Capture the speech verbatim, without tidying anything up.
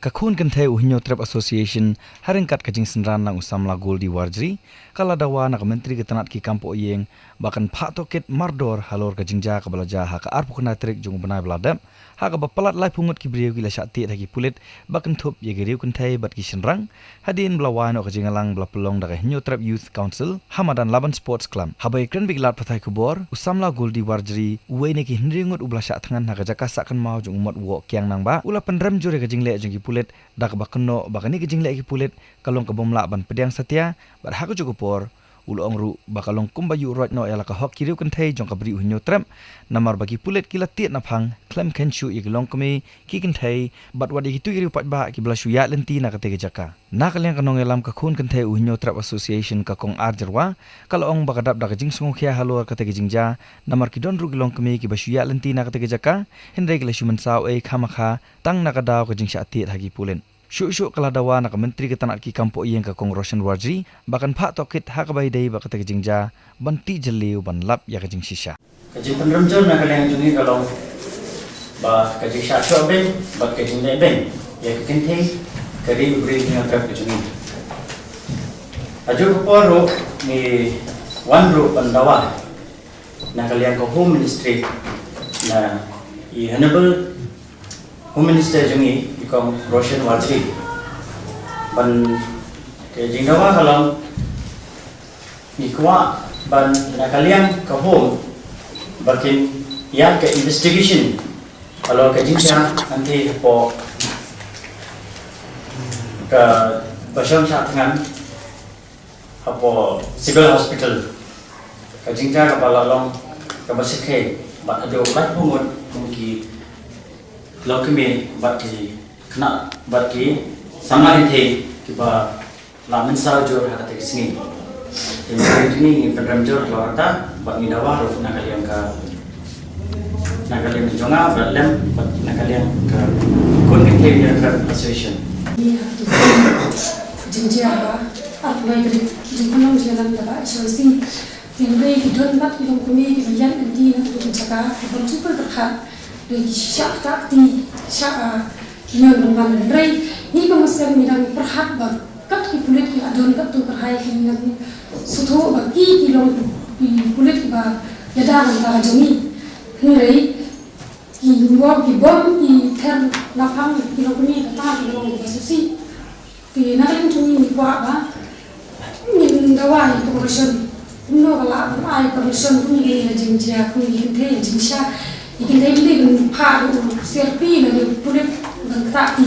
Ka khun kynthei u Hynñiewtrep Association, ha ryngkat ka jingsynran lang u samla Goldie Warjri, ka la dawa na ka Myntri ka tnat ki kam poh ïing ba kan phah tohkit mardor halor ka jingjia kaba la jia ha ka arphew khyndai tarik jong u bnai ba la dep, ha kaba palat laiphew ngut ki briew ki la shah tied ha ki pulit ba kynthup ïa ki riew kynthei bad ki shynrang, hadien ba la wai noh ka jingïalang ba la pynlong da ka Hynñiewtrep Youth Council ha madan Laban Sports Club. Haba ïakren bad ki lad pathai khubor, u samla Goldie Warjri, uwei na ki hynriew ngut uba la shah thngan ha ka jaka sah kynmaw jong u mot u woh Kiang Nangbah, u la pynrem jur ïa ka jingleh jong ki pulit da kaba kynnoh ba kane ka jingleh ki pulit ka long ka bym lah ban pdiang satia, bad ha kajuh ka por u la ong ruh ba ka long kumba ïuh roit noh ïa la ka hok ki riew kynthei jong ka bri u Hynñiewtrep, namar ba ki pulit ki la tied naphang khlem kheiñ shuh ïa ki longkmie, ki kynthei, bad wat ïa kito ki riew paidbah kiba la shu ïaid lynti na katei ka jaka. Na ka liang ka nongïalam ka khun kynthei u Hynñiewtrep Association, ka Kong R Jyrwa, ka la ong ba ka dap da ka jingsngewkhia halor katei ka jingjia, namar ki don ruh ki longkmie kiba shu ïaid lynti na katei ka jaka, hynrei ki la shu mynsaw ei khamkha tang na ka daw ka jingshah tied ha ki pulit. Shuh shuh ka la dawa na ka Myntri ka tnat ki kam poh ïing, ka Kong Roshan Warjri, ba kan phah tohkit ha kaba ïadei bad katei ka jingjia, ban tih jylliew ban lap ïa ka jingshisha. Ka jingpynrem jur na ka liang jong ngi ka long ba ka jingshah shoh beiñ bad ka jingleh beiñ ïa ka kynthei, ka ri u briew Hynñiewtrep ka jong ngi. Ha kajuh ka por ruh ngi wan ruh ban dawa na ka liang ka Home Ministry, na i Honourable Home Minister jong ngi, i Kong Roshan Warjri, ban, ka jingdawa ka long, ngi kwah ban na ka liang ka Home ba kin ïa ka investigation halor ka jingjia hangtei hapoh kaba shong shah thngan hapoh Civil Hospital. Ka jingjia kaba la long kaba shyrkhei bad haduh laiphew ngut kum ki longkmie bad ki khynnah bad ki samla kynthei kiba la mynsaw jur ha katei ka sngi. Te mynta ngi pynrem jur halor kata bad ngi dawa ruh na ka liang ka, na ka liang jong nga bad lem bad na ka liang ka khun kynthei Hynñiewtrep Association. Ïa, tu, jingjia ha arphew lai tarik, jingpynlong jingïalang da ka H Y C. Hynrei ki don bad ki longkmie kiba ïaid lynti na katu ka jaka, ki bym ju pyrkhat, hynrei ki shah ktah kti, shah, ah, ñion bymman. Hynrei ngi kum ka seng ngi dang pyrkhat ba kat ki pulit ki la don katto katne, ki nang sngewthuh ba ki, ki long ki pulit kiba ïada bynta jong ngi. Hynrei ki bym, ki bym, ki ther naphang ki longkmie kata ki long kiba sngewsih. Te na ka liang jong ngi ngi kwah ba ngin dawa ïa ka permission. Kumno ka lah ban ai permission kum ïa ka jingjia, kum ïa ka kynthei, ïa ka jingshisha. Ïa ka kynthei ym dei ban phah da u C R P lane u pulit ban ktah kti.